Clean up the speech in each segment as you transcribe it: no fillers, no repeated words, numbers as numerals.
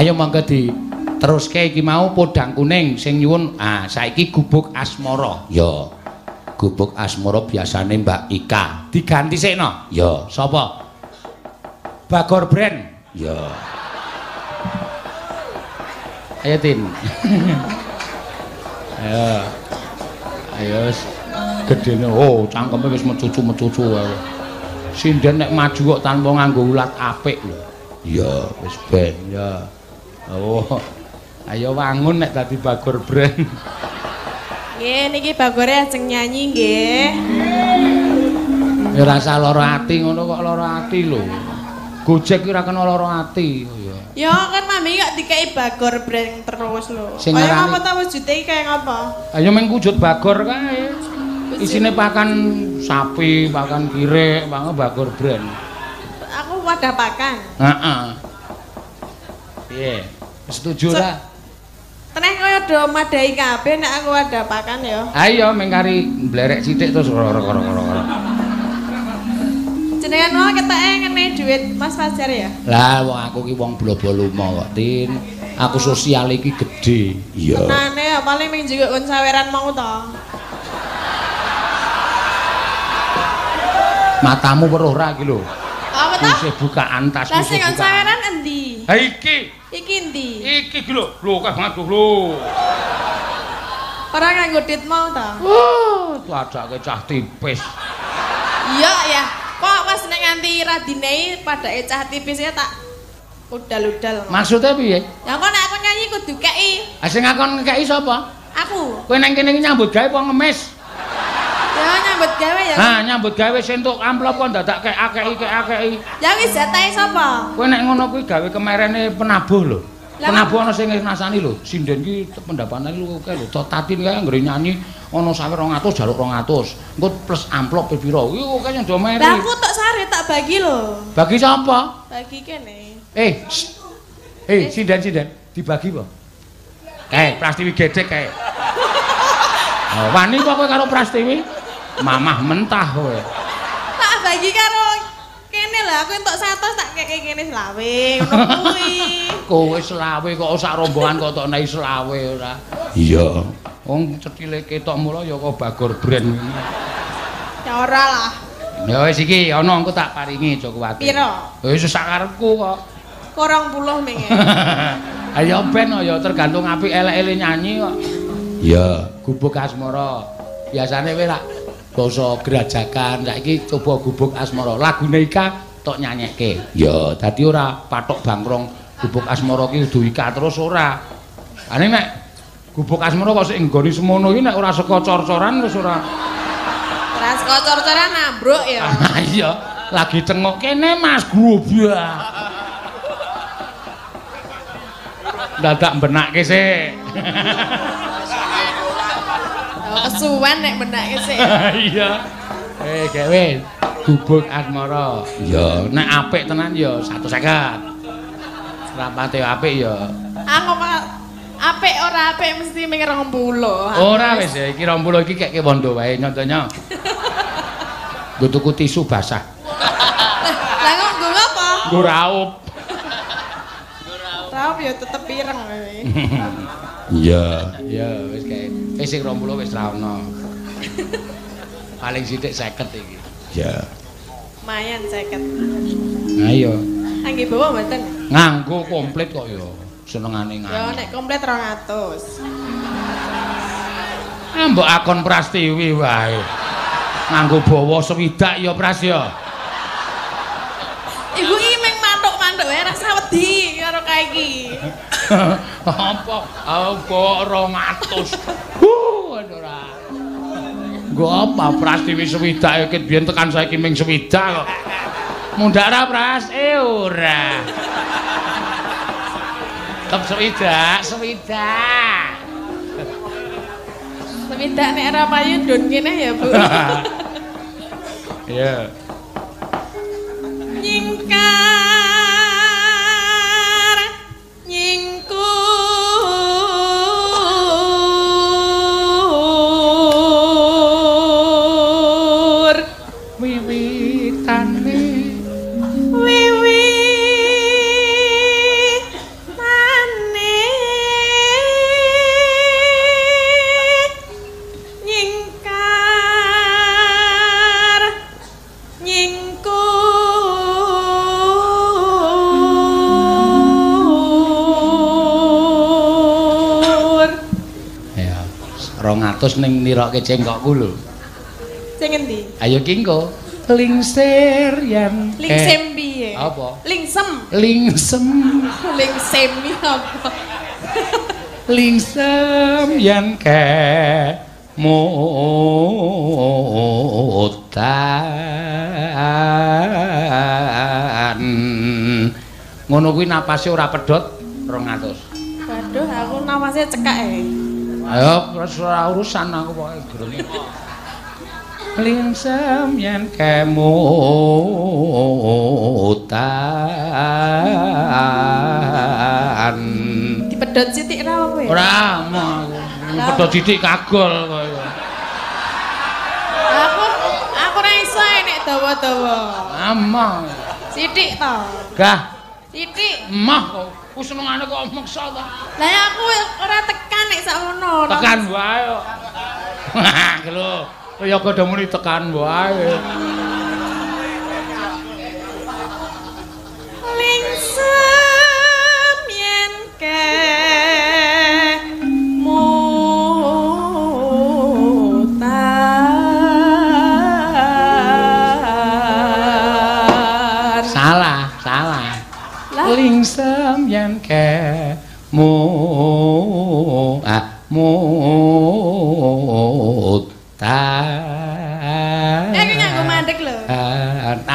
Ayo monggo diteruske iki mau podang kuning sing nyuwun. Ah, saiki gubuk asmara. Ya. Gubuk asmara biasane Mbak Ika. Diganti sikno. Ya, sapa? Bagor Brand. Ya. Ayo Tin. Ayo. Ayo wis gedene. Oh, cangkeme wis mecucu-mecucu wae. Sinden nek maju kok tanpa nganggo ulat apik lho. Ya, wis ben ya. Oh. Ayo wangun nek dadi Bagor Brand. Nggih, niki Bagore ajeng nyanyi nggih. Ya ora usah lara ati ngono kok lara ati lho. Gojek ki ora kena lara ati. Ya. Ya kan mami kok dikeki Bagor Brand terus lho. Kaya ngapa ta wujude iki kaya ngapa? Ayo meng wujud Bagor kae. Isine pakan sapi, pakan kirik, pakan Bagor Brand. Aku wadah pakan. Heeh. Piye? Setuju ora? Teneh kaya do madhahi kabeh nek aku wadah pakan ya. Ayo meng kari mblerek sithik terus ora-ora. Jenengan wae keteke ngene dhuwit Mas Fajar ya? Lah wong aku ki wong blobo-lumo kok, Tin. Aku sosial iki gedhe. Iya. Tenane ya paling mung njukuk kon saweran mau to. Matamu weruh ra iki lho. Apa ta? Isih bukaan tas. Lah sing kon saweran endi? Ha iki. Iki endi? Iki iki lho. Lho akeh banget lho. Ora nganggo dit mau ta? Oh, adake cah tipis. Iya ya. Kok pas nek nganti radinei padake cah tipis ya tak udal-udal. Maksudnya piye? Ya kok nek aku nyanyi kudu kei. Ha sing ngakon ngekeki sapa? Aku. Kowe nang kene iki nyambut gawe apa ngemis? Ya nyambut gawe ya. Ha nyambut gawe entuk amplop kok dadak kek-akeki. Ya wis jatahe sapa? Kowe nek ngono kuwi gawe kemerene penabuh lho. Penabuh ana sing ngrasani lho. Sinden ki pendapatane lu akeh lho. Tatin kae anggere nyanyi ana sawer 200 jaluk 200. Engko plus amplop pira? Kuwi akeh sing do meri. Lah aku tok sare tak bagi lho. Bagi sapa? Bagi kene. Sinden-sinden dibagi apa? Prastiwi gedhek kae. Oh, wani kok kowe karo Prastiwi? Mamah mentah kowe. Tak bagi karo kene lah, aku entuk 100 tak keke kene selawe ngono kuwi. Kowe selawe kok sak rombongan kok tok nei selawe ora. Iya. Wong cethile ketok mula ya kok Bagor Brand. Ya ora lah. Ya wis iki ana engko tak paringi aja kuwatir. Piro? Wis sak karepku kok. 20 menge. Ayo ben ya tergantung apik elek-elek nyanyi kok. Iya, gubuk asmara. Biasane kowe lak basa grajagan, saiki coba gubuk asmara. Lagune Ika tok nyanyekke. Ya, dadi ora patok bangkrong gubuk asmara ki kudu Ika terus ora. Ane nek gubuk asmara kok sik nggoni semono iki nek ora saka cor-coran wis ora. Ora saka cor-coran ambruk ya. Iya, lagi cengok kene Mas Grobak. Dadak mbenakke sik. Kesuwen nek benake sik. Iya. Gawe gubuk asmara. Ya, nek apik tenan ya 150. Rapate apik ya. Aku apik ora apik mesti ming 20. Ora wis ya iki 20 iki keke wondo wae nyontone. Nggo tuku tisu basah. Lah kok nggo apa? Nggo raup. Raup ya tetep ireng kowe. Iya, iya wis kae. Wis sing 20 wis ra ono. Paling sithik 50 iki. Iya. Lumayan 50. Ayo. Angge bawa mboten? Nganggo komplit kok ya. Senengane nganggo. Ya nek komplit 200. Ah mbok akon Prastiwi wae. Nganggo bawa swidak ya Pras ya. Ibu iki mung mantuk-mantuk wae rasa wedi karo kae iki. Apa? Apa 200? Huh, ora. Nggo apa Prastiwi swidak iki biyen tekan saiki ming swidak kok. Mundhak ra Pras? Ora. Tetep swidak, swidak. Swidak nek ora payu ndon kene ya, Bu. Iya. Nyingkar nyingkur wiwitane wiwitane 200 ning nirokke cengkokku lho. Sing endi? Ayo ki engko. Lingsir yen lingsem piye? Apa? Lingsem. Lingsem. Lingsem apa? Lingsem yen kemutan. Ngono kuwi napase ora pedhot 200. Waduh, aku napase cekak e. Ayo ora urusan aku pokoke gerenge. Lingsem yen kemutan. Dipedhot sithik ra apa ya? Ora, aku pedhot sithik kagol kaya. Aku ora iso nek dawa-dawa. Amah. Sithik to. Gah. Sithik. Emah kok. Ku senengane kok meksa to. Lah aku ora tekan nek sakmono. Tekan wae kok. Lho. Ya kada muni tekan wae. Lingsem yen kemutan. Salah, salah. Lingsem yen kemutan. Iki nganggo mandek lho.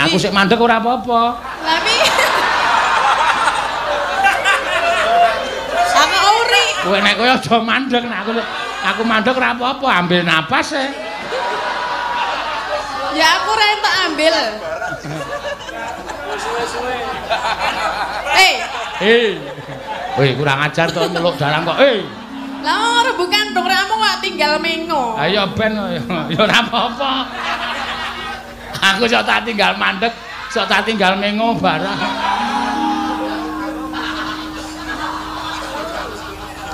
Aku sik mandek ora apa-apa. Lah piye? Aku uri. Kowe nek kowe aja mandek, nek aku mandek ora apa-apa, ambil napas e. Ya aku ora entuk ambil. Suwe-suwe. Eh. Weh, kurang ajar to nyeluk dalang kok. Lah ora bukan dong ramu kok tinggal mengo. Ayo ben ya ora apa-apa. Aku sok tak tinggal mandek, sok tak tinggal mengo barang.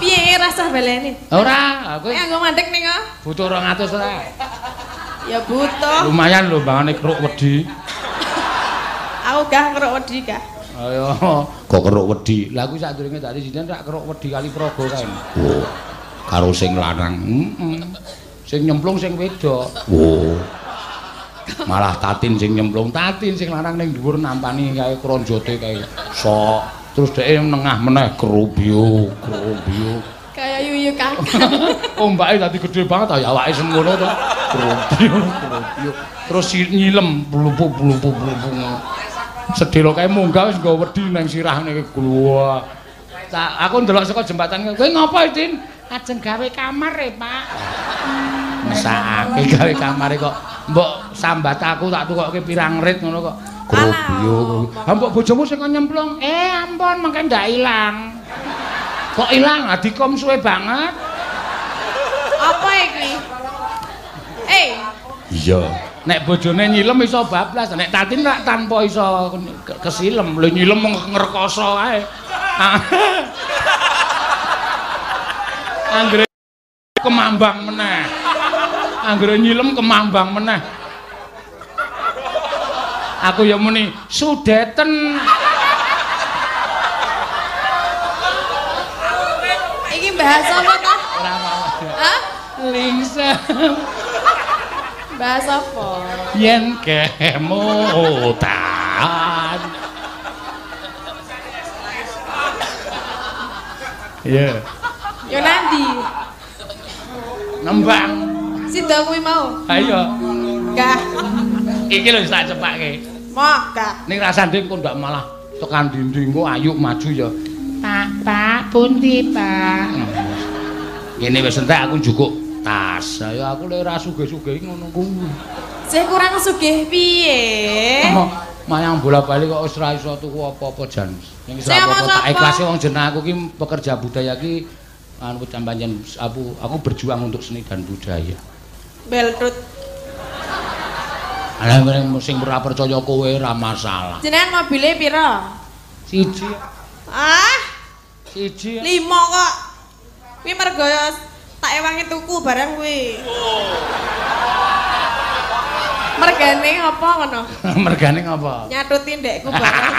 Piye rasah baleni? Ora, aku nganggo mandek ning kok. Butuh 200 ora? Ya butuh. Lumayan lho bangane keruk wedi. Aku gah keruk wedi gah. Ayo, kok keruk wedi. Lah aku sadurunge dadi sinden rak keruk wedi kali praga kae. Oh. Karo sing lanang. Heeh. Sing nyemplung sing wedok. Oh. Malah Tatin sing nyemplung, Tatin sing lanang ning dhuwur nampani kae kronjote kae. Sok. Terus dheke nengah meneh krubyo, krubyo. Kaya yuyu kakak. Ombake dadi gedhe banget ya awake semono to. Krubyo, krubyo. Terus nyilem blupu-blupu-blupu. Sedelo kae munggah wis nggawa wedi nang sirah ngene iki. Aku ndelok saka jembatan. Kowe ngopo, Din? Ajeng gawe kamar e, Pak. Mesakake gawe kamare kok. Mbok sambat aku tak tukokke pirang rit ngono kok. Krobyo. Ha mbok bojomu sing kon nyemplung. Ampun mengke ndak ilang. Kok ilang? Adikom suwe banget. Apa iki? Iya. Nek bojone nyilem iso bablas, nek Tatin rak tanpa iso kesilem, lho nyilem ngrekoso kae. Anggere kemambang meneh. Anggere nyilem kemambang meneh. Aku ya muni sudeten. Iki bahas apa ta? Ora apa-apa. Hah? Lingsem. Bahas apa? Yen kemutan. Iya. Yo nanti. Nembang. Sida kuwi mau. Ha iya. Gah. Iki lho tak cepake. Moh, gah. Ning rasane kok ndak malah tekan dinding kok ayuk maju ya. Pak, Pak, pundi, Pak? Ngene wis entek aku njukuk tas. Ayo aku lek ora sugih-sugih ngono kuwi. Sing kurang sugih piye? Mayang bola-bali kok wis ora iso tuku apa-apa jan. Ning wis apa-apa tak ikhlase wong jeneng aku ki pekerja budaya ki anu pancen aku berjuang untuk seni dan budaya. Beltut. Lah sing ora percaya kowe ora masalah. Jenengan mobile pira? Siji. Ah? Siji. 5 kok. Kuwi mergo tak ewangi tuku barang kuwi. Mergane apa ngono? Mergane ngapa? Nyatuti ndekku barang.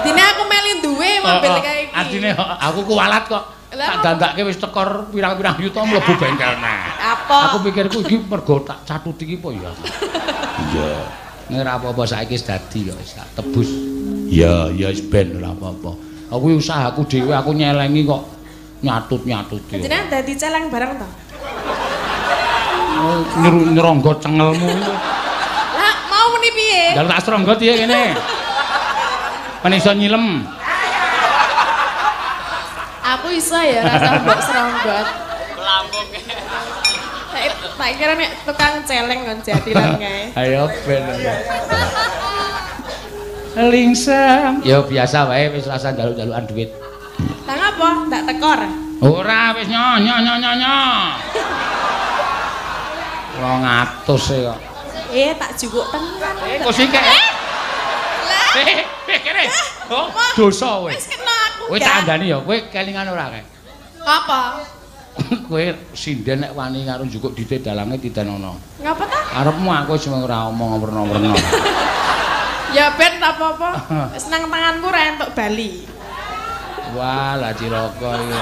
Dine aku meli duwe mobil kae iki. Adine aku kuwalat kok. Tak dandake wis tekor pirang-pirang yuta mlebu bengkel neh. Apa? Aku pikirku iki mergo tak catut iki apa ya. Iya. Nek ora apa-apa saiki wis dadi kok wis tak tebus. Iya, ya wis ben ora apa-apa. Aku usahaku dhewe aku nyelengi kok nyatut-nyatuti. Jenengan dadi celeng bareng to? Nyeronggo cengelmu. Lah, mau muni piye? Njaluk tak seronggot piye kene? Men iso nyilem. Aku iso ya rasa mbok seronggot. Lambung. Tak kira nek tukang celeng kon jatilan kae. Ayo ben. Lingsem. Ya biasa wae wis rasa njaluk-njalukan duit. Lah ngapa? Ndak tekor. Ora wis nyo nyo nyo nyo nyo. 200 e kok. Tak jukuk tenan. Kok sing kek. Lah. Kene. Oh, dosa kowe. Wis kena aku. Kowe tak kandhani ya, kowe kelingan ora kae? Apa? Kowe sinden nek wani karo njukuk dhite dalange didanono. Ngapa ta? Arepmu aku wis ora omong werna-werna. Ya ben tak apa-apa. Wis nang tanganku ra entuk bali. Wah, lah cilaka iki.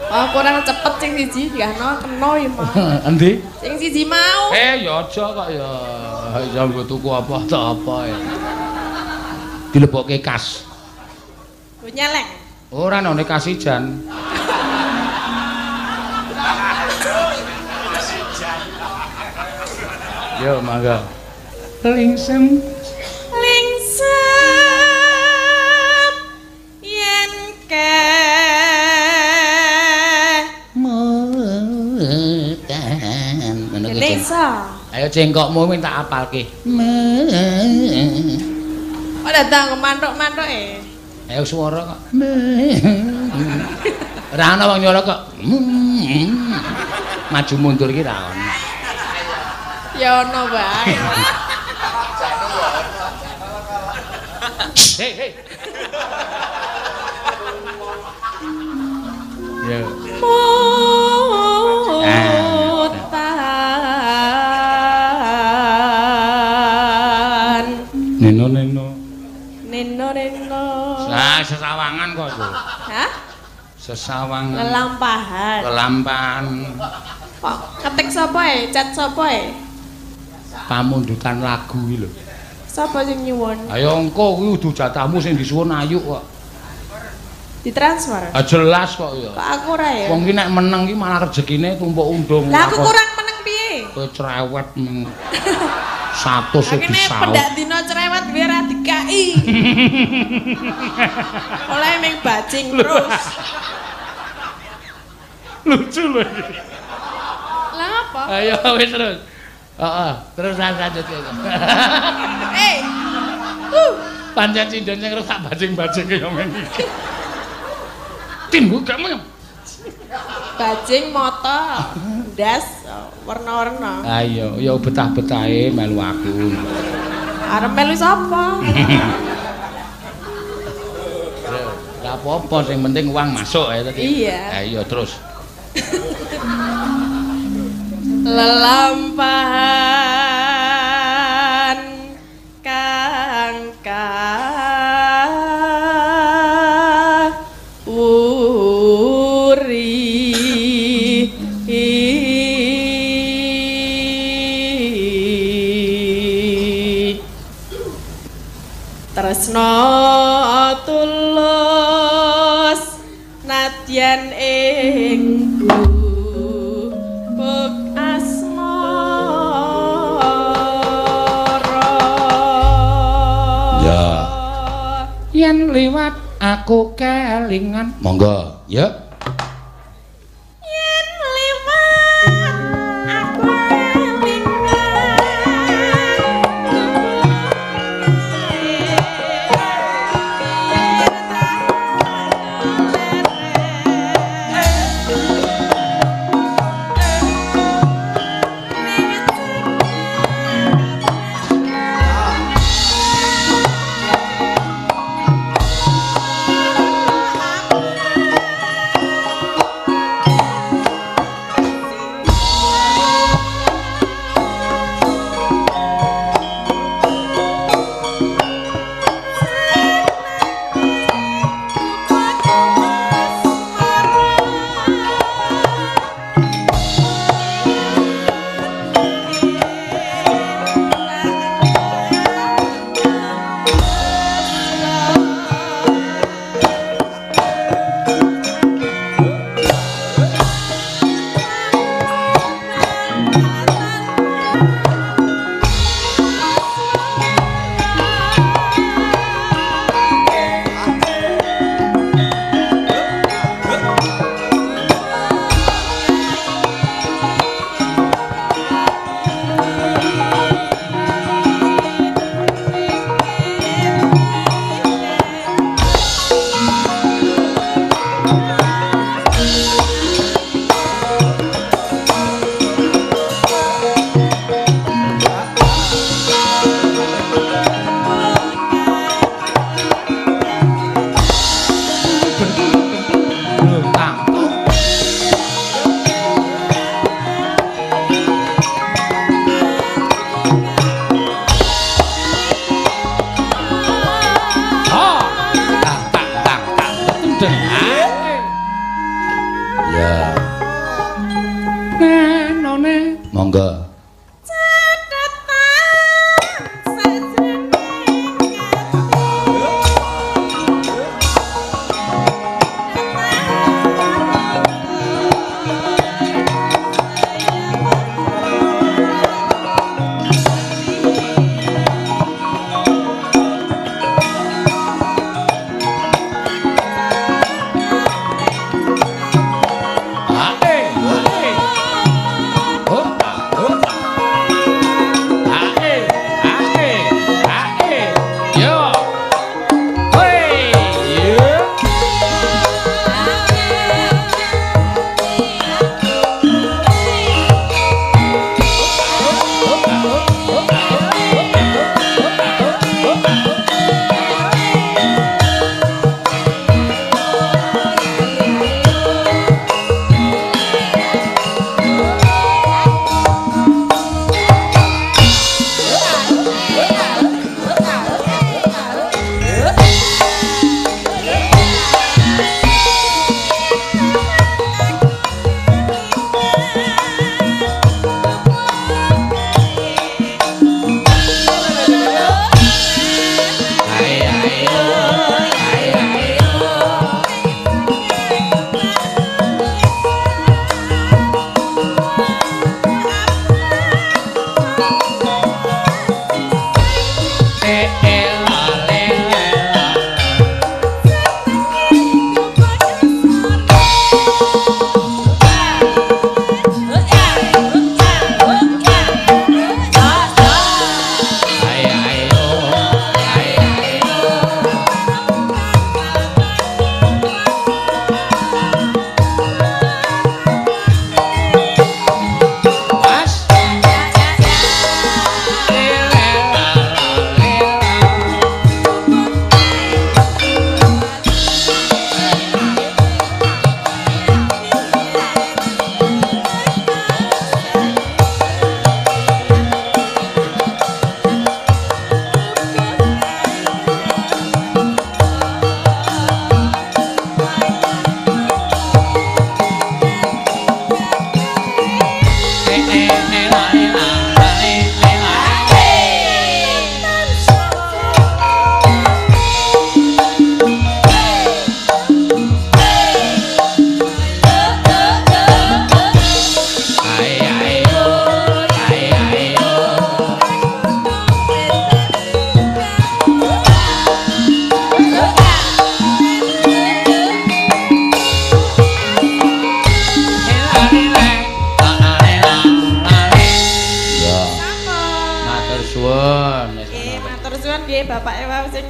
Oh, kurang cepet sing siji digahno kena iki mau. Endi? Sing siji mau. Ya aja kok ya. Ya nggo tuku apa ta apa ya. Dilebokke kas. Nggo nyeleng. Ora none kasijan. Yo mangga. Lingsem. Lingsem yen ke mutan. Desa. Ayo cengkokmu minta apalke. Oh datang mantuk-mantuk e. Ayo swara kok. Ora ana wong nyora kok. Maju mundur iki ra ono. Ya ono wae. Hei hei. Ya. Mutan. Neno neno. Neno neno. Lah sesawangan kok itu. Hah? Sesawangan. Lelampahan. Lelampahan. Kok ketik sapa e? Chat sapa e? Pamundutan lagu iki lho. Sapa sing nyuwun? Ayo engko kuwi kudu jatahmu sing disuwun ayu kok. Ditransfer? Ah jelas kok ya. Kok aku ora ya? Wong ki nek meneng ki malah rezekine tumpuk undung. Lah aku kurang meneng piye? Kowe cerewet meng 100 e disaut. Pendak dina cerewet kuwi ora dikai. Oleh meng bajing terus. Lucu lho iki. Lah apa? Ayo wis terus. Heeh, terus lanjut ya. Pancen sinden sing tak bajing-bajing ya men iki. Tin gak men. Bajing mata, ndas warna-warna. Ayo, ya betah-betahe melu aku. Arep melu sapa? Ora apa-apa, sing penting uang masuk ya tadi. Iya. Ayo terus. Lelampahan kang kawuri tresna tulus nadyan ing gubuk asmara. Ya. Yen liwat aku kelingan. Monggo, ya. Yen liwat aku kelingan.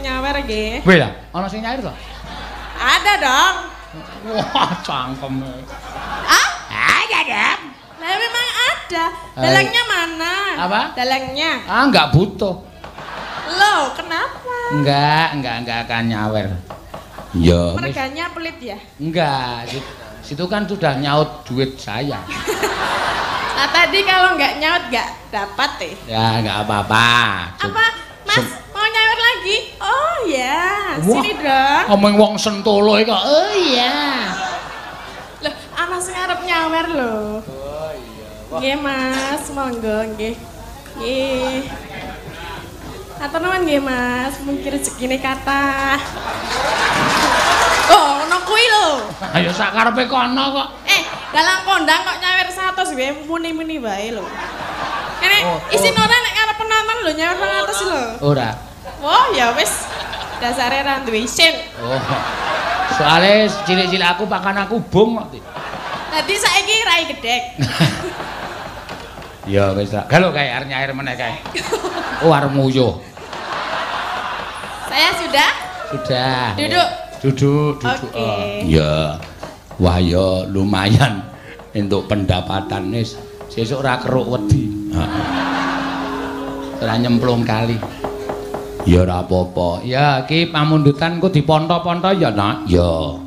nyawer nggih. Weh lah, ana sing nyawer to? Ada dong. Wah, cangkeme. Ah? Ada dong. Lah memang ada. Dalangnya mana? Apa? Dalangnya. Ah, enggak butuh. Loh, kenapa? Enggak akan nyawer. Iya. Merganya pelit ya? Enggak, situ kan sudah nyaut duit saya. Nah, tadi kalau enggak nyaut enggak dapat deh. Ya, enggak apa-apa. Apa? Mas, mau nyawer lagi? Oh ya, sini dong. Ngomong wong Sentolo iki kok. Oh iya. Loh, ana sing arep nyawer lho. Oh iya. Nggih, Mas, monggo nggih. Nggih. Atur nuwun nggih, Mas, mungkin rezekine kathah. Oh, ono kuwi lho. Ayo sak karepe kono kok. Dalang kondang kok nyawer 100 wae muni-muni wae lho. Kene isin ora nek arep penonton lho nyawer 200 lho. Ora. Wah, ya wis dasare ra duwe isin. Oh. Soale cilik-cilik aku pakan aku bung kok. Dadi saiki rai gedhek. Ya wis tak. Galo kae arep nyair meneh kae. Oh, arep nguyuh. Saya sudah? Sudah. Duduk. Duduk, duduk. Oke. Ya. Wah ya lumayan entuk pendapatan wis. Sesuk ora keruk wedi. Heeh. Ora nyemplung kali. Ya ora apa-apa. Ya iki pamundutan ku diponto-ponto ya, Nak. Ya.